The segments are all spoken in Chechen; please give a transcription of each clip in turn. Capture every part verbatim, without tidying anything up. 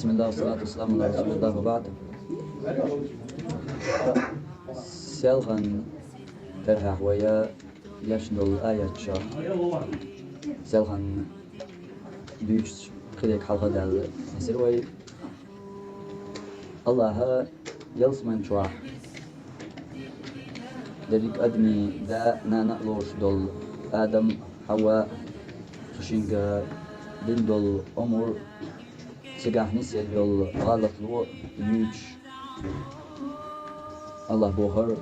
بسم الله والصلاة والسلام على رسول الله وبعد. Селхан терхьехь вай леш долу аятча, селхан дуьйцуш кхидерг хьалха даьлла эсир вай. Аллаха ялсаман чохь дерриг адамийн да а, нана а лоруш долу Адам, Хьава, цу шинга дина долу омра, цигахь нисъелла йолу гӀалатло юьйцуш, Аллаха бохура,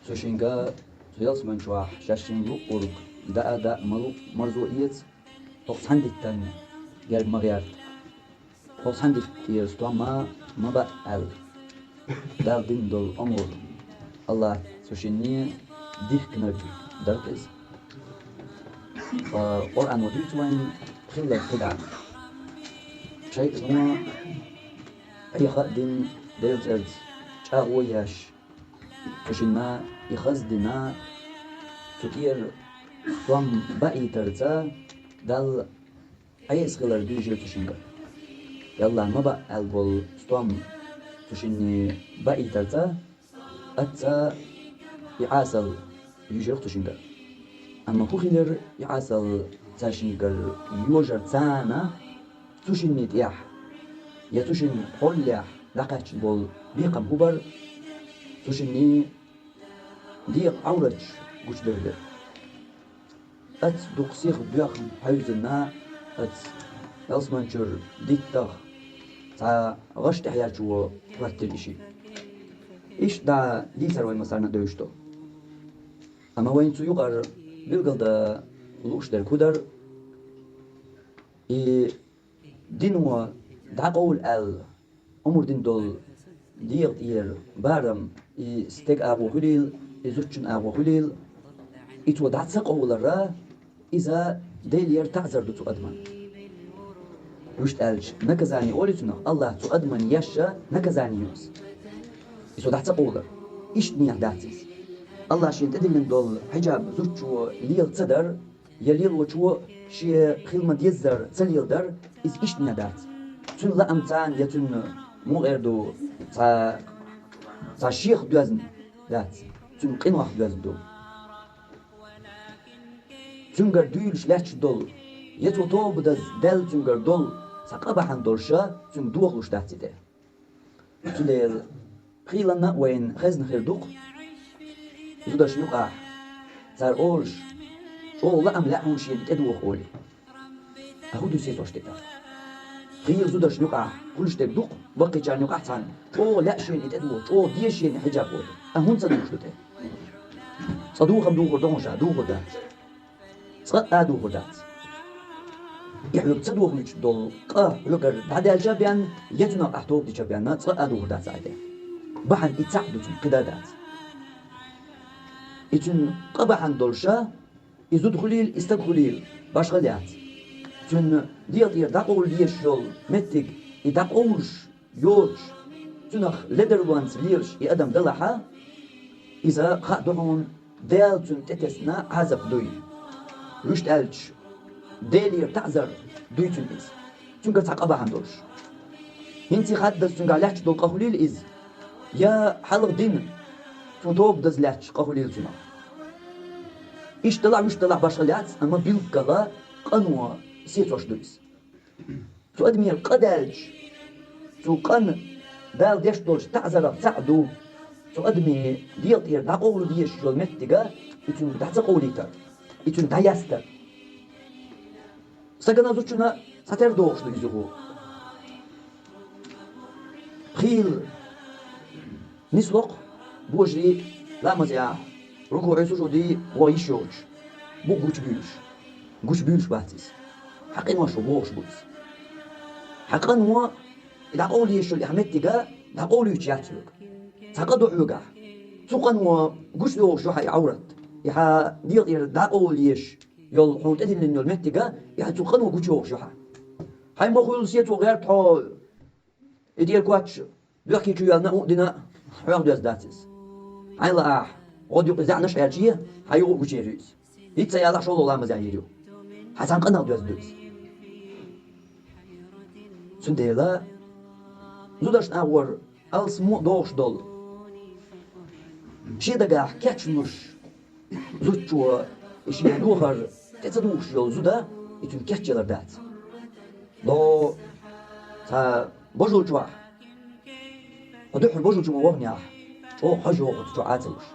цу шинга цу ялсаман чохь шаьш шина луъург даа а даа, ма луъ, марзо а эца, хӀокху цхьана диттан герга ма гӀерта. ХӀокху цхьана дитта тӀера стом а ма баа аьлла, Далла дина долу омра. Аллаха цу шинна дихкинарг дара иза. Ткъа Къуръано дуьйцу вайна хилларг кхидӀа. ШайтӀано Ӏеха а дина, Делан цӀарца чӀагӀо а еш, цу шинна и хаза дина, цу тӀера стом баийтарца Далла Ӏеса хилар дуьйжира цу шинга. Ялла, ма баа аьлла болу стом цу шинна баийтарца, аца и Ӏесалла юьйжира цу шинга. Амма хӀун хилира и Ӏесалла цу шингара йожарца? Цу шинна тӀехь я цу шинна хьоллехь дӀакхаьчна болу бекхам хӀун бара? Цу шинна дегӀан Ӏовраташ гучудевлира. Аца дукха сиха доьхна хьаьвзина, аца ялсаман чуьра диттах цхьа гӀаш тӀехьаьрчо хӀоьттира и шиъ. Иштта дӀа дийцар вай массарна а девзаш ду. Амма вайна цу юкъара билгалдан лууш дерг хӀун дара? И дино дӀакъовла аьлла, омра дина долу дегӀан тӀера барам, и стеган агӀо хуьлийла, и зудчун агӀо хуьлийла, и цо дӀа ца къовлара, иза Делера таӀзар ду цу адаман. Вуьшта аьлча, наказание олий цунах, Аллаха цу адаман еш наказание ю иза. И цо дӀа ца къовлара. Иштта нехь дац иза. Аллаха шена тӀедиллина долу хьиджаб зудчо лела ца дар, я лелочо шен хила ма-деззара ца леладар, иза иштта нехь дац. Цуьнан лаам царна я цуьнан мукъера ду цхьа, цхьа шех доьзна дац, цуьнан къинойх доьзна ду. Цуьнгара дуьйлуш лаьтташ долу, я цо тоба даза даьлла цуьнгара долу цхьа къа бахьана долуш, цуьнга дохалуш дац и тӀе. Цундела пхийланна а вайна хезна хир ду-кх зудашна юкъахь, цара олуш, чӀогӀа лаам лаьа хьуна шена тӀедуха олий. Ткъа хӀун ду сецош тӀе тӀаккха? Хийла зудашна юкъахь хуьлуш дерг ду-кх, баккхийчарна юкъахь цхьаьна, чӀогӀа лаьа шена и тӀедуха, чӀогӀа де шена хьиджаб олий. Ткъа хӀунда ца духуш ду тӀе? Цкъа духам духур ду хьуна ша, духур дац. Цкъа а духур дац. И хьоьга ца дохуьйтуш долу къа хьоьгара дӀадаьлча а бен, я цуьнан ахь тоба дича а бен, цкъа а духур дац ахь тӀе. Бахьана и цхьаъ ду цуьнан, кхидӀа а дац. И цуьнан къа бахьана долуш, и зуда хуьлийла, и стаг хуьлийла, башхалла яц. Цуьнан дегӀан тӀера дӀакъовла дезаш йолу меттиг, и дӀакъовлуш йоцуш, цуьнах ледарлонца лелаш и адам далахь, иза хаа ду хьуна, Дала цунна тӀетесна Ӏазап дуй. Вуьшта аьлча, Делера таӀзар дуй цуьнан иза. Цуьнгара цхьа къа бахьана долуш. ХӀинца хаддаза цуьнгахь лаьтташ долу къа хуьлийла иза, я хьалха дина, цунна тоба даза лаьтташ къа хуьлийла цунах. Иштта далахь, вуьшта далахь башхалла яц, амма билггала къано сецош ду иза. Цу адамера къа даьлча, цу къан Дала деш долчу таӀзарах цхьаъ ду, цу адамийн дегӀан тӀера дӀакъовла дезаш йолу меттига и цуьнга дӀа ца къовлийтар, и цуьнга дӀаястар. Стагана, зудчунна цхьатерра догӀуш ду иза юха. Хийла нисло-кх, божарий, ламаз яхь, рукуӀий, сужудий ваха йиш йоцуш, букъ гучубуьйлуш. Гучубуьйлуш бац иза. Хьан къинош ву бохуш бу иза. Хьан къано и дӀакъовла езаш йолу и хьан меттига дӀакъовлуьйтуш яц хьоьга. Цхьа къа ду хьоьгахь. Цу къано гучудохуш ю хьан и Ӏаврат. И хьан дегӀан тӀера дӀакъовла езаш йолу хьуна тӀедиллина йолу меттига, и хьан цу къано гучудохуш ю хьан. Хьайн ма хуьллу сецо гӀерта хьо. И тӀера коч доьхкий чу йоьллина а, дина а, хьоьга доьзна дац иза. Хьайн лаахь, гӀодаюкъ иза яӀнаш аьлча, хьан юкъа гучуер ю иза. ХӀинцца ялахь шолгӀа ламаз яхьийр ю. Хьан цхьана къинах доьзна ду иза. Цундела зудашна агӀор алсмо а дохуш долу, шен дагахь кечлуш, зудчо и шен дохар тӀе ца духуш йолу зуда, и цуьнан кечъялар дац. Ло, цхьа божул чохь, хьо дуьххьара божул чу ма вахнехь, чӀогӀа хьожа йогӀу цу чу Ӏа ца луш.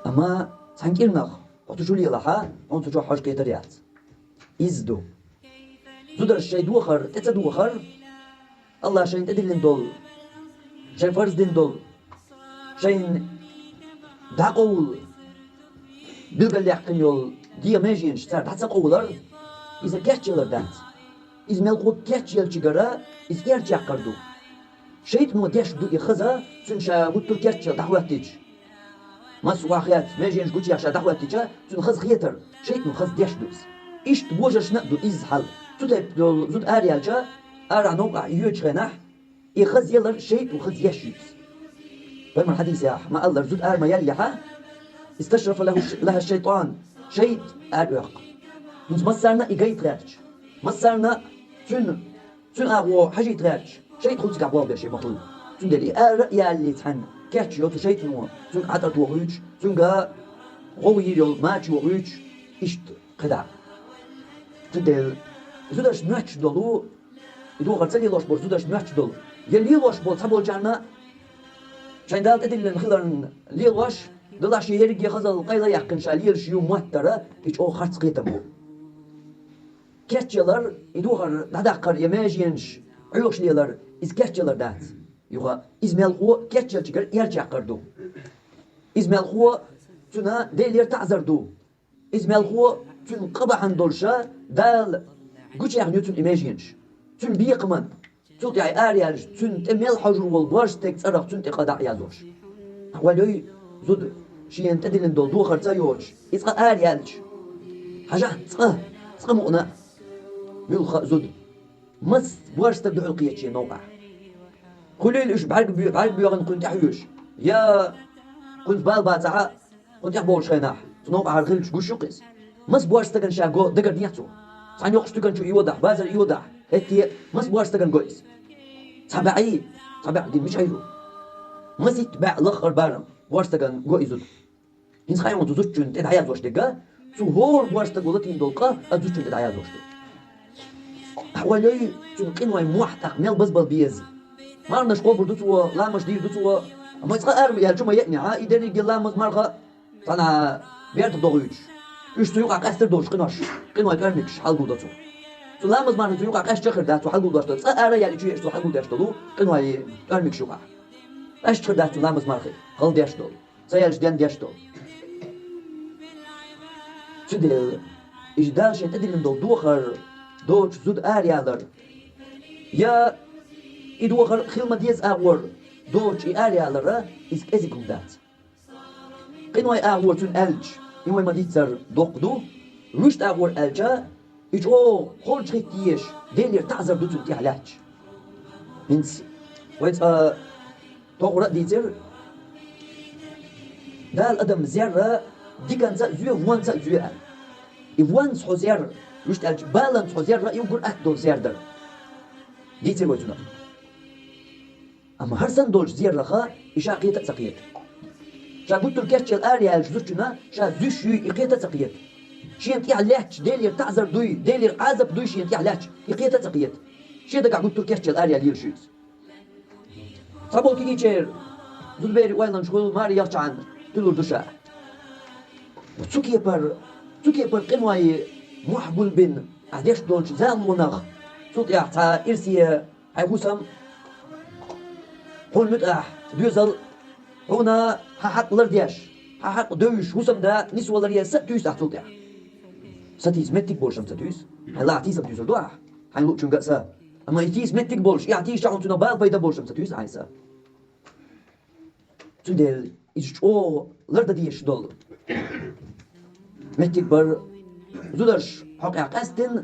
Амма цхьана кӀирнах хьо цу чу лелахьа, хьуна цу чохь хьожа кхетар яц. Иза ду. Зударша шайн дохар тӀе ца духар, Аллаха шайна тӀедиллина долу, шайн фарз дина долу, шайна дӀакъовла билгалъяьккхина йолу дегӀан меженаш цара дӀа ца къовлар, иза кечъялар дац. Иза мелхо кечъелчигара иза эрчаккхар ду. ШайтӀано деш ду и хаза, цуьнан ша гуттар кечъяла дӀахӀоьттича. Массо а хетта, меженаш гучуяхьа ша дӀахӀоьттича, цуьнан хаза хетар, шайтӀано хаза деш ду иза. Иштта божаршна а ду изза хьал. Цу тайпа долу зуда араяьлча, арахь новкъахь йоьдучу хенахь, и хаза ялар шайтӀа хаза еш ю иза. Пайхамар хьадисехь ма-аллара, зуда ара ма-яллехьа, исташрафа лаху ш-, лаха шайтӀан, шайтӀа ара оьккху. ХӀинца массарна а и гайта гӀерташ, массарна а цуьнан, цуьнан агӀо хьажийта гӀерташ, шайтӀа хуьлу цигахь болх беш и махлукъ. Цундела и ара а ялале цхьаьна кечйо цу шайтӀано, цуьнга хьатӀа тохуьйтуш, цуьнга гӀовгӀа йийр йолу мача йохуьйтуш, иштта кхидӀа. Цундела зудаш моьттуш долу, и дохар ца лелош болу зудаш моьттуш долу, я лелош болу цхьаболчарна шайн Дала тӀедиллина хиларна лелош, делахь шен ерриге хазалла къайла а яьккхина ша лелаш ю моттара, и чӀогӀа харц кхетам бу. Кечъялар, и дохар дӀадаккхар я меженаш Ӏоьхуш лелар, иза кечъялар дац. Юха иза мелхо кечъелчигара эрчаккхар ду. Иза мелхо цуьнан Делера таӀзар ду. Иза мелхо цуьнан къа бахьана долуша Дала гучуяьхна ю цуьнан и меженаш. Цуьнан бекхаман, цул тӀаьхьа араяьлча, цуьнан тӀе мел хьожур волу божаршна стеган цӀарах цуьнан тӀе къа дӀа а язъеш. Хьан валлой, зуда шена тӀедиллина долу дохар ца йоцуш, иза къа араяьлча, хьажахь цкъа, цкъа мукъана а, муьлхха а зуда. Маса божаршна стаг дуьхьал кхета шен новкъахь. Хуьлийла уьш бӀаьрг бе-, бӀаьрг боьгӀна кхунна тӀаьхьоьжуш, я кхунца бала бацахь а, кхунна тӀехболучу хенахь, цу новкъахьара хиллачу гуш ю-кх иза. Маса божаршна стагана ша го дагарнехь цо. Цхьана йоккхачу туькан чу йодахь, базар йодахь, хӀетте а маса божаршна стагана го иза. Цхьа бӀе, цхьа бӀе гина мичахь ю? Масийтта бӀе лаххара барам божаршна стагана го иза зуда. ХӀинца хьайна цу зудчунна тӀе дӀаязъеш дерг, цу хӀора божаршна стага латийна долу къа а зудчунна тӀе дӀаязъеш ду. Ахьа валлой, цуьнан къинойн мохь тӀаккха мел базбала беза. Марханаш кхобур ду цо, ламазаш дийр ду цо. Амма цкъа ара ма яьлча ма яьхьнехь, и дерриге ламаз, марха цхьана бертах дохуьйтуш, уьш цу юкъахь къаьстар долчу къинош, къинойн тӀоьрмигаш хьалагулдо цо. Цу ламаз, мархи цу юкъахь къаьстича хир дац цо хьалагулдеш долу, цкъа ара а яьлла чу еш цо хьалагулдеш долу къинойн тӀоьрмигаш юкъахь. Къаьстича хир дац цу ламаз, мархи хала деш долу, ца яьлча ден деш долу. Цундела иза Дала шена тӀедиллина долу дохар доцуш зуда араялар, я и дохар хила ма-дезза агӀор доцуш и араялара, иза кӀезиг хӀума дац. Къинойн агӀор цуьнан аьлча, и вай ма-дийццара доккха ду, вуьшта агӀор аьлча, и чӀогӀа холчахӀитта езаш, Делера таӀзар ду цунна тӀехь лаьтташ. ХӀинца вай цкъа тохара а дийцира, Дала адам зерра диканца а зоь, вонца а зоь аьлла. И вонца хьо зерра, вуьшта аьлча, баланца хьо зерра, и уггар атта долу зер дара. Дийцира вай цунах. Амма хӀара санна долчу зерах и ша кхета а ца кхета. Ша гуттар кечъяла араяьллачу зудчунна ша зуьйш юй и кхета а ца кхета. Шена тӀехь лаьтташ, Делера таӀзар дуй, Делера Ӏазап дуй шена тӀехь лаьтташ, и кхета а ца кхета. Шен дагахь гуттар кечъяла араяьлла лелаш ю иза. Цхьаболу кегийчеран зудаберийн ойланаш хуьлу маре яхчахьана туьлур ду ша. Цу кепара, цу кепара къинойн мохь гулбина ахь деш долчу залонах, цул тӀаьхьа цхьа ирсе хьайн хӀусам, хьуна муьтӀахь доьзал, хьуна хьан хьакъ лардеш, хьан хьакъ девзаш, хӀусамда нисваларе са а туьйсу ахь цул тӀаьхьа. Са тийса меттиг болуш-м ца туьйсу. Хьайн лахь тийсам туьйсур ду ахь, хьайн луучуьнга а са. Амма и тийса меттиг болуш, и ахь тийсча хьуна цунах бала пайда болуш-м ца туьйсу ахь хьайн са. Цундела иза чӀогӀа лардан дезаш долу меттиг бара, зударш хьокъехь къаьстина,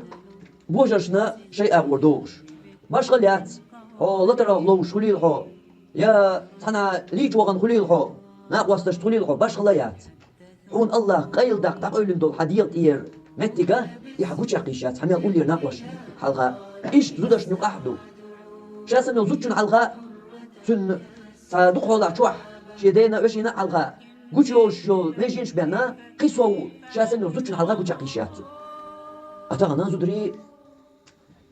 божаршна шайн агӀор дохуш. Башхалла яц, хьо латарах ловш хуьлийла хьо, я цхьана лийча вахана хуьлийла хьо, накъосташца хуьлийла хьо, башхалла яц. Хьуна Аллаха къайладаккха дӀакъевлина долу хьан дегӀа тӀера меттига, и хьан гучехь кхийсаш яц, хьан мел уллера накъосташна хьалха. Иштта зудашна юкъахь а ду. Ша санна йолу зудчунна хьалха, цуьнан цхьа дукха хьолахь чохь, шен дена а, вешина а хьалха гучуйолуш йолу меженаш бен, кхин сов ша санна йолу зудчунна хьалха гучехь кхийсаш яц цо. Ткъа тахана зударий,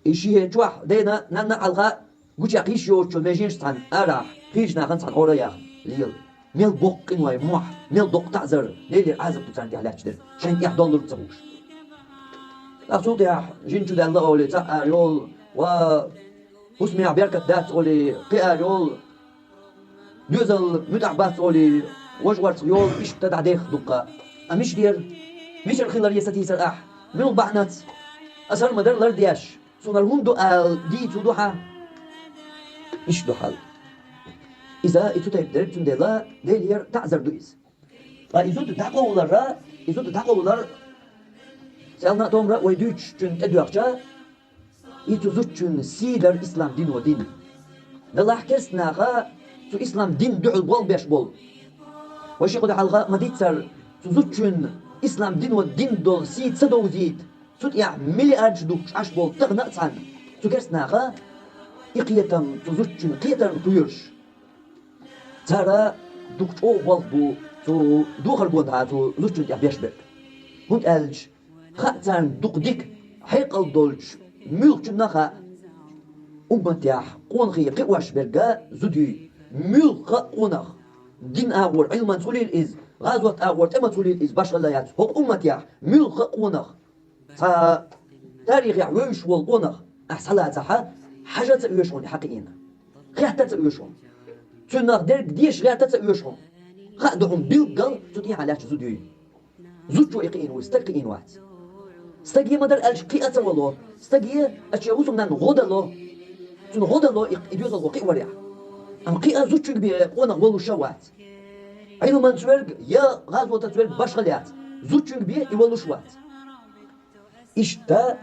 и шен чохь дена а, нанна а хьалха гучехь кхийсаш йоцучу меженаш цхьаьна арахь, кхечу нахана цхьаьна хьора а яхна, лела. Мел боккха къинойн мохь, мел доккха таӀзар, Делера Ӏазап ду царна тӀехь лаьтташ дерг, шайна тӀехь доллург ца хууш. ТӀаккха цул тӀаьхьа жин чу даьлла олий, цхьаъ ара йолу, ва хӀусамехь беркат дац олий, кхин ара йолу, доьзал муьтӀахь бац олий, важа-варцах йолу, иштта дӀадехха дуккха. Амма мича дера? Мичара хилар я сатийсар ахь? Муьлха бахьанаца? Аса хӀара ма-дарра лардеш, суна хӀара хӀунда ду ала дийцар ду хьан? Иштта ду хьал. Иза и цу тайпа дерг, цундела Делера таӀзар ду иза. Ткъа и зуда дӀакъовлар, и зуда дӀакъовлар, селхана а, томра а вай дуьйцучунна тӀедоьгӀча, и цу зудчун сий дара ислам дино дина. Делахь керстанаха цу ислам дин дуьхьал болх беш болу. Вай ши-кхо де хьалха ма-дийццара, цу зудчун ислам дино дина долу сий ца довзийта, цу тӀехь миллиардаш духкуш Ӏаш болу тахана а цхьаьна цу керстанаха и кхетам, цу зудчун кхетарна кхоьруш, цара дукха чӀогӀа болх бу цу духар гонахьа цу зудчун тӀехь беш берг. ХӀунда аьлча хаьа царна дукха дика, хьекъал долчу муьлххачунна хаьа, умматехь къонахий кхиош берг зуда юй. Муьлхха а къонах, дин агӀор Ӏилманца хуьлийла иза, гӀазот агӀор тӀемаца хуьлийла иза, башхалла яц, хӀокху умматехь муьлхха а къонах цхьа тарихехь вевзаш волу къонах ахь схьалацахь, хьажа ца оьшу хьуна хьан кхиийна. Хетта ца оьшу хьуна. Цуьнах дерг деша гӀерта ца оьшу хьуна. Хаа ду хьуна билггал цу тӀехьа лаьтташ зуда юй. Зудчо и кхиийна ву, стаг кхиийна вац. Стаге ма-дарра аьлча кхиа ца вало. Стаге аьлча шен хӀусамнанна гӀо дало. Цунна гӀо дало и, и доьзалхо кхиаварехь. Амма кхиа зудчуьнга бен къонах волуш а вац. Ӏилманца верг я гӀазотаца верг башхалла яц. Зудчуьнга бен и волуш а вац. Иштта,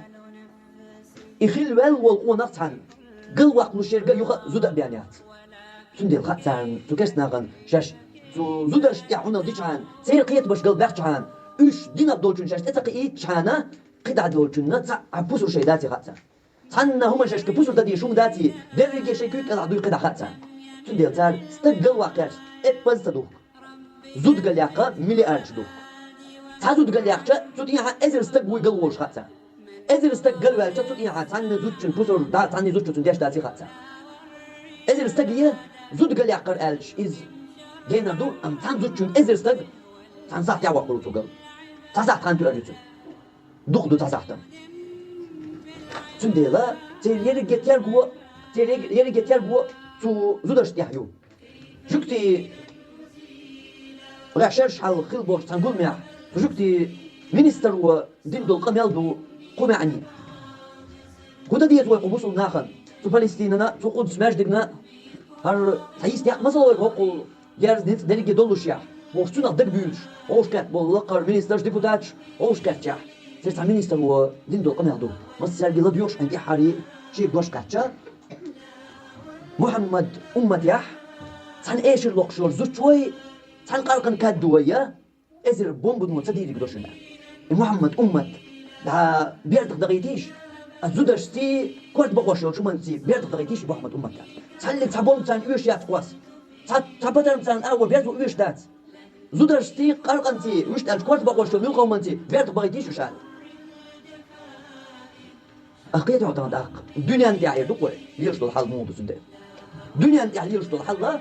и хилла ваьлла волу къонах цхьаьна галваккхалуш ерг а юха а зуда а бен яц. Цундела хаьа царна, цу керстанахана шаьш цу зударшна тӀехь хьуна дичхьана, церан кхетамаш галбаьхчахьана, уьш динах долчунна шаьш тӀе ца кхиийтчахьана, кхидӀа долчунна цхьа а пусар шайн даций хаьа царна. Цхьанна хӀуманна шаьшка пусар дан дезаш хӀума даций, дерриге шайн куьйга кӀелахь дуй кхидӀа хаьа царна. Цундела цара стаг галваккха гӀерташ эппаза ца духку. Зуда галъяккха миллиардаш ду. Цхьа зуда галъяьккхича, цу тӀехьа эзар стаг вуй галволуш хаьа царна. Эзар стаг галваьлча, цу тӀехьа цхьанна зудчун пусар да, цхьанна зудчо цунна деш даций хаьа царна. Эзар стаге зуда галъяккхар аьлча, иза генар ду, амма цхьана зудчуьнга эзар стаг цхьана сахьтехь воккхур ву цо гал. Цхьа сахьт хан туьар ю цуьнан. Дукха ду цхьа сахьтана. Цундела церан ерриге терго, церан ерриге терго цу зударшна тӀехь ю. Жуьгтий, гӀехь шераш хьал хилла болчу цхьана гуламехь, цу жуьгтийн министро дина долу къамел ду кху маьӀне. ХӀун дан деза вай кху бусулба нахана? Цу Палестинана, цу Къудс маьждигна, хӀара цхьа йист яккха ма ца ло вайга хӀокхул дерза ницкъ дерриге доллушехь, бохуш цунах дагабуьйлуш, вовшахкхетта болу лакхара министраш, депутаташ вовшахкхеттехь, церан цхьа министро дина долу къамел ду. Массаьрга ладоьгӀуш хьайн тӀаьххьарий шега дош кхаьчча, Мухьаммад умматехь цхьана эшар локхуш йолу зудчой, цхьана къаркъана кад ду вай, я эзар бомбано ца дийриг до шуна. И Мухьаммад уммат дӀа бертах дахийтийша, ас зударшций, корта бакъош йолчу хӀуманций бертах дахийтийша Мухьаммад уммат. Цхьаллиг цхьа бомба царна оьшуш яц кхос. Цхьа, цхьа патарм царна агӀо берзо оьшуш дац. Зударшций, къаркъанций, вуьшта аьлча корта бакъош йолу муьлхха хӀуманций бертах бахийтийша уьш ала. Ахь кхетий хьо тахана тӀаккха? Дуьненна тӀехь эр ду-кх вай, лелаш долу хьал муха ду цундела? Дуьненна тӀехь лелаш долу хьал,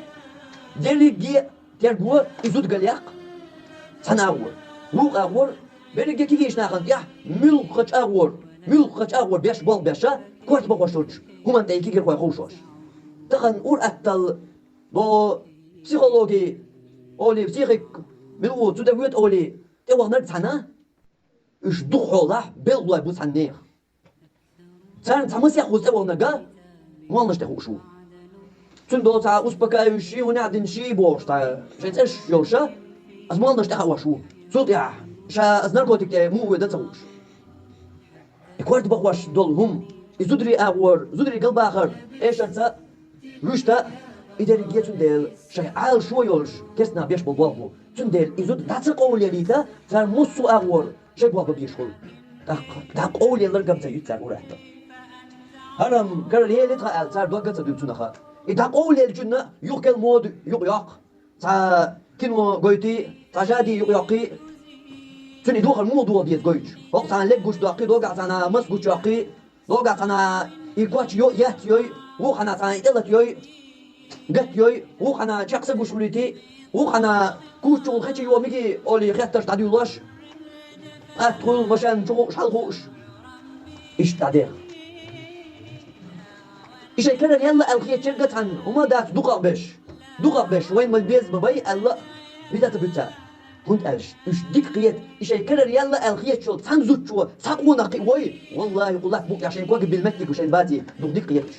дерриге а терго и зуда галъяккха цхьана агӀор, вукху агӀор, берриге а кегийчу нахана тӀехь муьлххачу агӀор, муьлххачу агӀор беш болх беш, корта бакъош йолчу хӀуманна тӀе и кегийрхой ховшош. Тахана ур-атталла, бо, психологи олий, психик, мила ву, цу тӀе воьду олий, тӀеваханарг цхьана, уьш дукха хьолахь белхалой бу цхьана нехан. Царна цхьа масех вуза тӀеваханарг молханаш тӀе хууш ву. Цуьнан долу цхьа успокаивающий, хӀунех дина ший бохуш, цхьа шайн цӀераш йолуш, аса молханаш тӀе хаош ву. Цул тӀаьхьа ша аса наркотик тӀе муха воьду ца хууш. И корта бакъош долу хӀума, и зударий агӀор, зударий галбахар, эшарца, вуьшта, и дерриге а цундела шайн Ӏалашо йолуш, керстанаха беш болу болх бу. Цундела и зуда дӀа ца къовлаялийта, цара массо а агӀор шайн болх бан безаш хуьлу. ТӀаккха дӀакъовлаялар ган ца юьту цара ур-атталла. ХӀарам карара яьлла тха аьлла, цара дог ца дуьллу цунах. И дӀакъовлаеллачунна юха кхел мода юкъайоккху. Цхьа кино гойтий, цхьа жади юкъайоккхий, цуьнан и духар муха догӀу деза гойтуш. ХӀокху цхьана лег гучудоккхий, догахь цхьана мас гучуйоккхий, догахь цхьана и коч йо, еттайой, вукхана цхьана и тӀелатайой, гатайой, вукхана чекх са гуш хилийтий, вукхана куччул хечи йо миги олий хеттарш дӀадуьйлош, атта хуьлу машен чу хууш, хьал хууш. Иштта дӀадеха. И шайн карара яьлла аьлла хетачерга цхьанна хӀума дац дукхах беш. Дукхах беш, вайн мел беза ма бай аьлла, вита ца буьту цара. ХӀунда аьлча уьш дика кхета, и шайн карара яьлла аьлла хетачул цхьана зудчо цхьа къонах кхиа вой, валлахӀи, кху латта букъехь шайн кога билла меттиг шайн баций, дукха дика кхета уьш.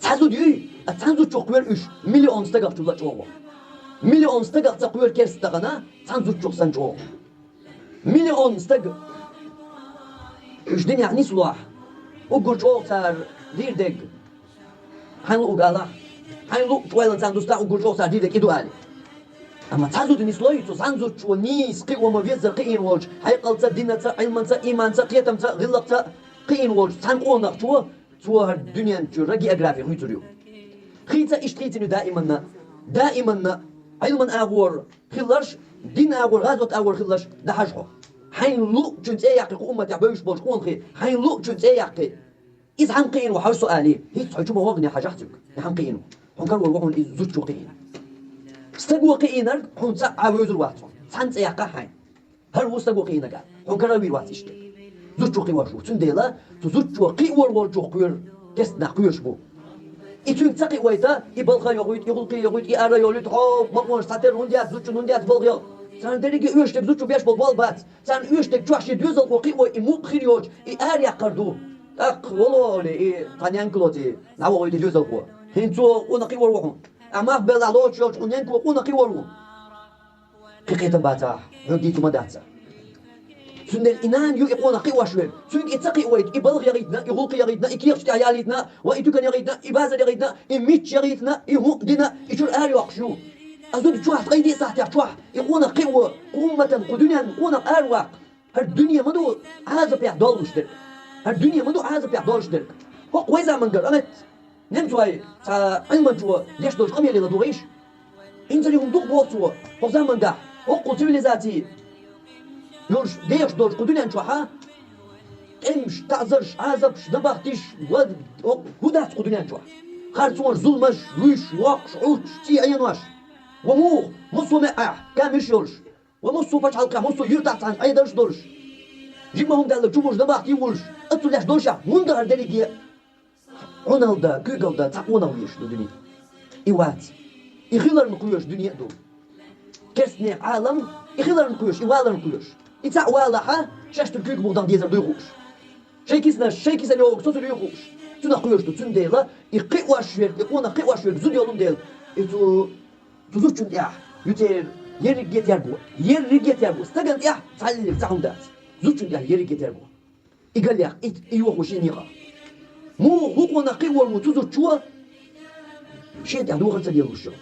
Цхьа зуда юй, а цхьана зудчух кхоьру уьш, миллион стагах чулла а чӀогӀа. Миллион стагах ца кхоьру керста тахана, цхьана зудчух санна чӀогӀа. Миллион стаг уьш динехь нислохь, уггар чӀогӀа цара дийр дерг. Хьайн луъург алахь, хьайн луъучу ойланна царна дустахь, уггар чӀогӀа цара дийр дерг и ду али. Амма цхьа зуда нислой, цу цхьана зудчо нийса кхио ма веззара кхиийна волчу, хьекъалца, динаца, Ӏилманца, ийманца, кхетамца, гӀиллакхца кхиийна волчу цхьана къонахчо, цо хӀара дуьнен чуьра географи хуьйцур ю. Хийца иштта хийцина ю даиманна. Даиманна Ӏилман агӀор хилларш, дин агӀор, гӀазот агӀор хилларш дӀахьажа хьо. Хьайн луъучун цӀе яккхий кху умматехь бевзаш болчу къонахий, хьайн луъучун цӀе яккхий. Иза хьан кхиийна ву хьажа со алий, хӀинца хьо чу ма вахана хьажахь цуьнга, и хьан кхиийна ву. Хьуна карор ву хьуна иза зудчо кхиийна. Стаго кхиийнарг хьуна цхьаъ а вевзар вац хьо. Цхьана цӀе яккхахь хьайн. ХӀара ву стаго кхиийнарг а. Хьуна кара а вийр вац иштта. Зудчо кхиош ву. Цундела цу зудчо кхиор волчух кхоьру керста нах кхоьруш бу. И цуьнга ца кхиойта, и балха а йохуьйту, и гӀуллакхе а йохуьйту, и ара а йолуьйту, хьо, бакъонаш цхьатерра хӀунда яц, зудчун хӀунда яц балха яла. Царна дерриге оьшург зудчо беш болу болх бац. Царна оьшург чохь шен доьзалхо кхио и мукъа хир йоцуш, и ара яккхар ду. ТӀаккха воло олий, и цхьа ненкалоций дӀавахуьйту и доьзалхо. ХӀинца цо къонах кхиор ву хьуна. Ахьа мах беллахь лоцуш йолчу хьуна ненкало къонах кхиор ву. Кхин кхетам бацахь, хьоьга дийца ма дац. Цундела и нана ю и къонах кхиош верг. Цуьнга и ца кхиойта, и балха яхийтина, и гӀуллакх яхийтина, и кехаташ тӀехь ялийтина, ва и туькан яхийтина, и базар яхийтина, и мичча яхийтина, и хӀуъа дина, и чуьра ара йоккхуш ю. Аса зуда чохь ткъе диъ сахьтехь чохь и къонах кхио, кху умматан, кху дуьненан къонах ара ваккха. ХӀара дуьне ма ду Ӏазапехь доллуш дерг. ХӀара дуьне ма ду Ӏазапехь доллуш дерг. ХӀокху вай замангара, амет, немцой цхьа Ӏилманчо деш долчу къамеле ладугӀийша. Инзаре хӀума дукха боху цо, хӀокху замангахь, хӀокху цивилизаций йолуш дехаш долчу кху дуьнен чохьа, тӀемаш, таӀзарш, Ӏазапаш, набахтиш, ва хӀу дац кху дуьнен чохь. Харцонаш, зуламаш, вуьйш, воккхуш, Ӏуттуш, цӀий Ӏенош. Ва муха, массо а маьӀӀехь, камиш йолуш. Ва массо а пачхьалкхехь, массо а юьртахь цхьана Ӏедалш долуш. Жимма хӀума даьлларг чу бужу набахти вулуш, аццул лаьш долуш а, хӀунда хӀара дерриге а? Ӏуналда, куьйгалда цхьа къонах везаш ду дуьне. И вац. И хиларна кхоьруш дуьне а ду. Керстанех Ӏалам, и хиларна кхоьруш, и валарна кхоьруш. И цхьаъ валахьа, шаьш цуьнан куьйга муха дан дезар дуй хууш. Шайн киснаш, шайн кисана йогӀург соцур юй хууш. Цунах кхоьруш ду, цундела, и кхиош верг, и къонах кхиош верг зуда йолун дела, и цу, цу зудчун тӀехь ю церан ерриге а терго, ерриге а терго. Стагана тӀехь цхьаллиг цхьа хӀума дац. Зудчун тӀехь ерриге а терго. И галъяьккха, и, и йохо шен некъа. Муха хӀу къонах кхиор ву цу зудчо, шен тӀехь дохар ца лелуш йо.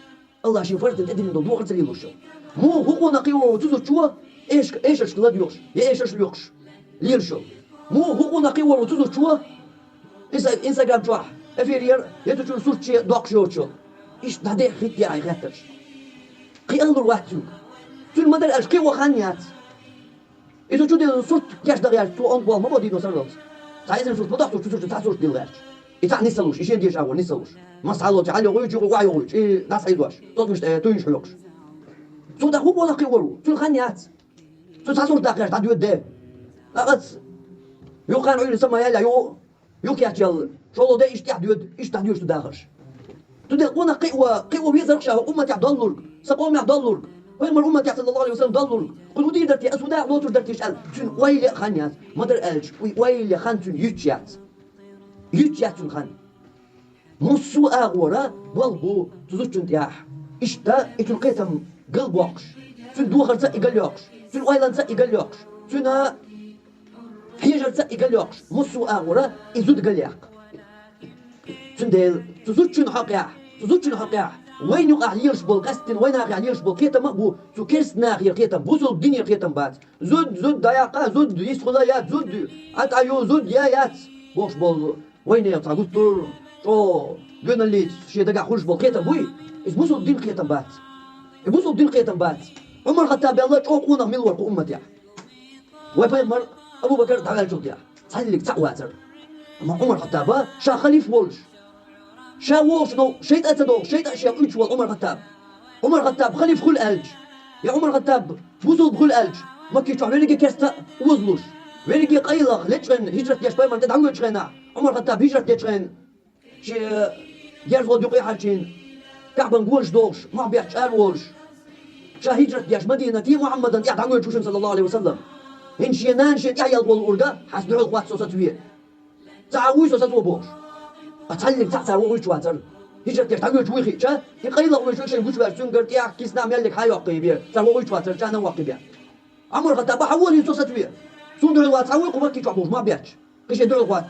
Аллах шен фарз дина тӀедиллина долу дохар ца лелуш йо. Муха хӀу къонах кхиор ву цу зудчо, эш-, эшаршка ладоьгӀуш, я эшарш лоькхуш, лелаш йо. Муха хӀу къонах кхиор ву цу зудчо, инса-, инстаграм чохь, эфир яр, я цу чуьра сурт чу доккхуш йоцуш йо. Иштта дӀадеххийта ахьа хеттарш. Кхин аллур вац цуьнга. Цуьнан ма-дарра аьлча, кхио хан яц. Иза чу деза сурт кечдахь яьлча, цо онда болх ма бо дийно сарралц. Цхьа эзар сурт ма дохьуш, цу сурт чу цхьа сурт дилла гӀерташ. И цхьаъ нисалуш, и шен деша агӀор нисалуш. Мас хьалоци хьал йохуьйтуш, юха охьа йохуьйтуш, и дӀасхьийзош, цӀозмаш тӀе туьйнаш хьоькхуш. Цо тӀаккха хӀун болх кхиор ву? Цуьнан хан яц. Цу цхьа сурт даккха гӀерташ дӀадоьду де. Акъац, юха хан Ӏуьйра сама яьлла, юха Юхкечъял, шолгӀа де иштта тӀехь доьду, иштта дӀадоьшу дахарш. Цундела къонах кхио, кхио везарх ша хӀокху умматехь доллург, сан къомехь доллург, пайхамар умматехь, саллаллаху алейхи ва саллям, доллург, кхуьнан дийр дара те, ас хӀун даха лоцур дара те аьлла, цуьнан ойла а хан яц, ма-дарра аьлча, и ойла хан цуьнан юьтуш яц. Юьтуш яц цуьнан хан. Массо а агӀора болх бу цу зудчун тӀехь. Иштта и цуьнан кхетам галбоккхуш, цуьнан духарца и галйоккхуш, цуьнан ойланца и галйоккхуш, цуьнан хьежарца и галйоккхуш, массо а агӀора и зуда галъяккха. Цундела цу зудчун хьокъехь, цу зудчун хьокъехь, вайна юкъахь лелаш болу, къаьсттина вайнахехь лелаш болу кхетам а бу, цу керста нахера кхетам, бусулба динера кхетам бац. Зуда, зуда дӀаяккха, зуда йистхула яц, зуда Ӏа тӀе ю, зуда я яц, бохуш болу Вайнех цхьа гуттар, чӀо, гоьналлица шен дагахь хуьлуш болу кхетам буй, иза бусулба дин кхетам бац. И бусулба дин кхетам бац. Ӏумар-Хаттаб аьлла чӀогӀа къонах мила вара кху умматехь. Вай пайхамар, Абу-Бакар дӀаваьллачул тӀехьа цхьаллиг цхьаъ вацара. Амма Ӏумар-Хаттаба ша халиф волуш, ша вогӀуш новкъа шайтӀа а ца догӀуш, шайтӀа а шех уьйцуш волу Ӏумар-Хаттаб. Ӏумар-Хаттаб халиф хуьлу аьлча, я Ӏумар-Хаттаб бусулба хуьлу аьлча, Макки чохь верриге керста а озалуш, верриге къайлаха лечкъина хӀижрат деш пайхамар тӀе дӀавоьдучу хенахь, Ӏумар-Хаттаб хӀижрат дечу хенахь, шен герз гӀодаюкъе хьарчийна, Каъбан гонаш дохуш, мохь бетташ ара волуш, ша хӀижрат деш Мадинате Мухьаммадан тӀехь дӀавоьдуш ву шуна, саллаллаху Ӏалайхи ва саллам. ХӀинца шен нана шен тӀехь елха волу урга, хьаьс дуьхьал хӀотта со саца ве. Ца а вуй со саца бохуш. Ткъа цхьаллиг цхьаъ цара вохуьйтуш вацара. ХӀижрат деш дӀавоьдуш вуй хиъча, и къайлаха вуьйш шайна гучуваьлча, цуьнгара тӀехь киснахь меллиг хьан йоккхий бе, цара вохуьйтуш вацара, чанан воккхий бе. Ӏумар-Хаттаба, хьан волийна со саца ве? Суна дуьхьал вац хьан вуй кху Макки чохь бохуш мохь бетташ. Кхин шен дуьхьал хӀотта.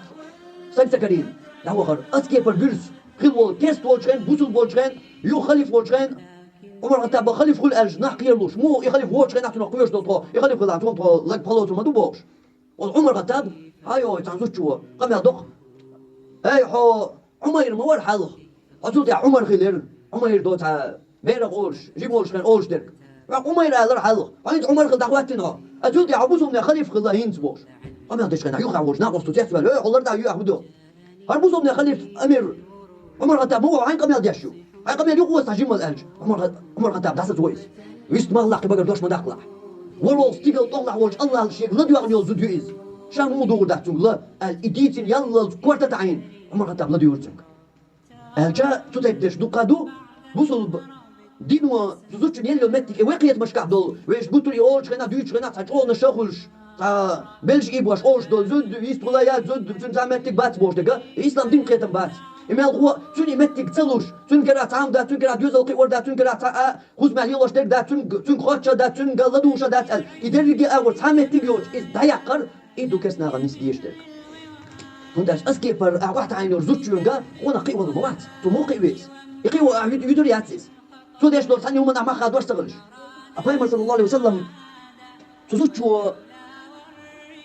Стаг ца карийна, дӀавахара. Аса кепара буьрса хила волу, керста волчу хенахь, бусулба волчу хенахь, юха халиф волчу хенахь, Ӏумар-Хаттаба халиф хуьлу аьлча нах кхералуш. Муха и халиф воцучу хенахь цунах кхоьруш долу тхо, и халиф хилла тхуна тхо лаг пхьалоцур ма ду бохуш. Оцу Ӏумар-Хаттаба, хьан йогӀий цхьана зудчо, къамел доккху. Эй, хьо Ӏумайр ма вара хьалха? Хьо цул тӀаьхьа Ӏумар хилира. Ӏумайр до цхьа берах олуш, жима волуш хенахь олуш дерг. Хьо Ӏумайр алара хьалха. Хьо хӀинца Ӏумар хилла дӀахӀоьттина хьо. Аса цул тӀаьхьа хьо бусулбанех халиф хилла хӀинца бохуш. Къамел дечу хенахь юххехь волчу накъосташа цецваьлла: «Эй, хьо ларда а юьйхьехь хӀун ду? ХӀара бусулбанех халиф, амир Ӏумар-Хаттаб ма ву, хьайн къамел деш ю. Хьайн къамел юкъа ваца цхьа жиммал», — аьлча, Ӏумар-Хат-, Ӏумар-Хаттаба дӀасаца войса. Вист малх лаккхий багара дош ма даккхалахь. Вара волу стигала тӀехула волчу АллахӀа шега ладоьгӀна йолу зуда ю иза. Ша муха духур дац цуьнга ла, аьлла, и дийцина яллалц корта таӀийна, Ӏумар-Хаттаба ладуьйгӀура цуьнга. Аьлча, цу тайпа дерш дуккха а ду, бусулба дино цу зудчун елла йолу меттиг, и вай кхетамашкахь долу, вешан гуттар и олучу хенахь, дуьйцучу хенахь цхьа чӀогӀа шахуьлуш, цхьа белш ийбош олуш долу зуда, йистхула яц зуда, цуьнан цхьа меттиг бац бохуш дерг, и ислам дин кхетам бац. И мелхо а, цуьнан и меттиг ца луш, цуьнан кара цхьа хӀума дац, цуьнан кара цхьа а, хӀусамехь лелош дерг дац, цуьнга, цуьнга хоттуш дац, цуьнга ладугӀуш дац аьлла, и дерриге а агӀор цхьа меттиг йоцуш, иза дӀаяккхар, и ду керста нахана нисдеш дерг. ХӀунда аьлча аса кепара ахь охьатаӀийна йолчу зудчуьнга къонах кхиа вала ма вац. Цо муха кхиа веза? И кхио ахь вуьтур яц иза. Цо деш долу цхьана хӀуманна ахь мах хадош ца хилча. А пайхамар, саллаллаху Ӏалайхи ва саллам, цу зудчо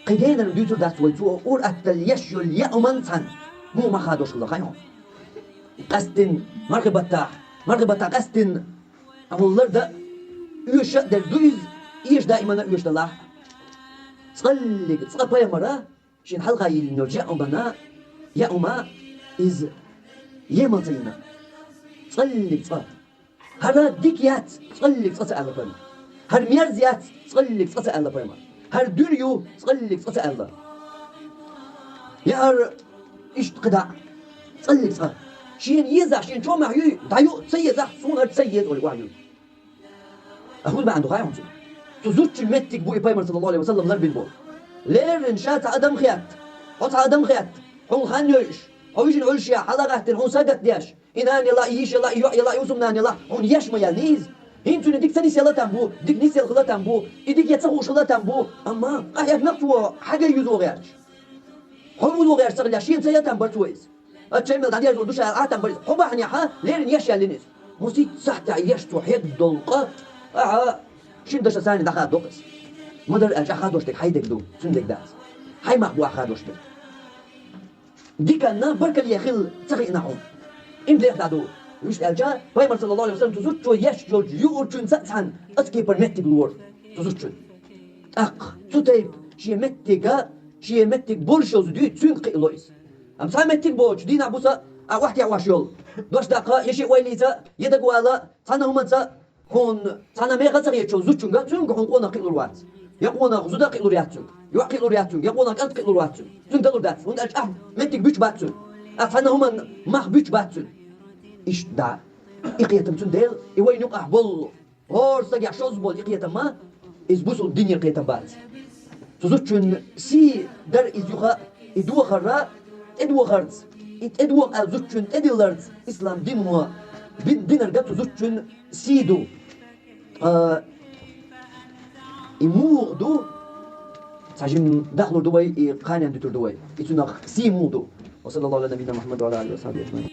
кхин генара дуьйцур дац вай, цо ур-атталла еш йолу яа хӀуманна цхьаьна муха мах хадош хилла хьайна. Къаьсттина, мархи баттахь, мархи баттахь къаьсттина, амма ларда а, оьшуш а дерг ду иза, эша даимана оьшуш далахь. ЦкъаллиГ цкъа пайхамара шена хьалха йиллина йолчу яа хӀуманна, яа хӀума иза емал ца йина. ЦкъаллиГ цкъа. ХӀара дика яц, цкъаллиГ цкъа ца аьлла пайхамар. ХӀара мерза яц, цкъаллиГ цкъа ца аьлла пайхамар. ХӀара дуьра ю, цкъаллиГ цкъа ца аьлла. Я хӀара иштта кхидӀа, цкъаллиГ цкъа. Шена езахь, шена чомехь юй, дӀаю, ца езахь, суна хӀара ца еза олий охьаюй. А хӀун баьхьна ду хаьий хьуна цуьнан? Цу зудчун меттиг бу и пайхамар, саллаллаху Ӏалайхи ва саллам, ларбина болу. Леррина ша цхьа адам хетта, хьо цхьа адам хетта, хьуна хан йойуш, хьо вижина Ӏуьллуш я, хьалагӀаттина хьуна сагатдеш, и нана яла, и йиша яла, и йоӀ яла, и хӀусамнана яла, хьуна еш ма яьллий иза? ХӀинца цуьнан дика ца нисъяла там бу, дика нисъяла хила там бу, и дика я ца хууш хила там бу, амма къахьегна цо хьан гай юзо гӀерташ. Хьо юзо гӀерташ ца хилла, шена ца яла там бара цо иза. Ачча мел дӀадерзо ду ша аьлла, а там бара иза. Хьо бахьанехьа, леррина еш яьллина иза. Мусит сахьтехь еш цо хьегна долу къа, ахьа, шина дашца царна дӀахадо-кх иза. Ма-дарра аьлча, ахь хадош дерг хьайн дерг ду, цуьнан дерг дац. Хьайн мах бу ахь хадош дерг. Диканна баркалле хила ца хиъна хьуна. Им дехьа ду. Вуьшта аьлча, пайхамар, саллаллаху Ӏалайхи ва саллам, цу зудчо еш йолчу юурчуьнца а цхьаьна аса кепара меттиг лора цу зудчун. ТӀаккха цу тайпа шен меттига, шен меттиг болуш йолу зуда юй, цуьнга кхиало иза. Амма цхьа меттиг боцуш, дийнахь-буса а охьатаьӀош йолу, дош даккха, я шиъ-вайлица, я дагавала, цхьана хӀуманца, хьуна цхьана меха ца хетачу зудчуьнга, цуьнга хьуна къонах кхиалур вац. Я къонах зуда кхиалур яц цуьнга, йоӀ кхиалур яц цуьнга, я къонах кӀант кхиалур вац цуьнга. Цуьнга далур дац, хӀунда аьлча ахь меттиг буьтуш бац цуьнан. Ахь цхьана хӀуманна мах буьтуш бац цуьнан. Иштта да. И кхетам цуьнан дела, и вайна юкъахь боллу. ХӀора стагехь шозза болу и кхетам ма, иза бусулба динера кхетам бац. Цу зудчун сий дара иза юха, и дохарра, тӀедохарца, и тӀедоха аьлла зудчун тӀедилларца, ислам дино бин-, динарга цу зудчун сий ду. Ткъа и муха ду, цхьа жимма дахлур ду вай, и кханенна дуьтур ду вай. И цуьнах сий муха ду. Ва саллаллаху Ӏала набиййина Мухьаммад ва Ӏала алихи ва сахьбихи ажмаӀин.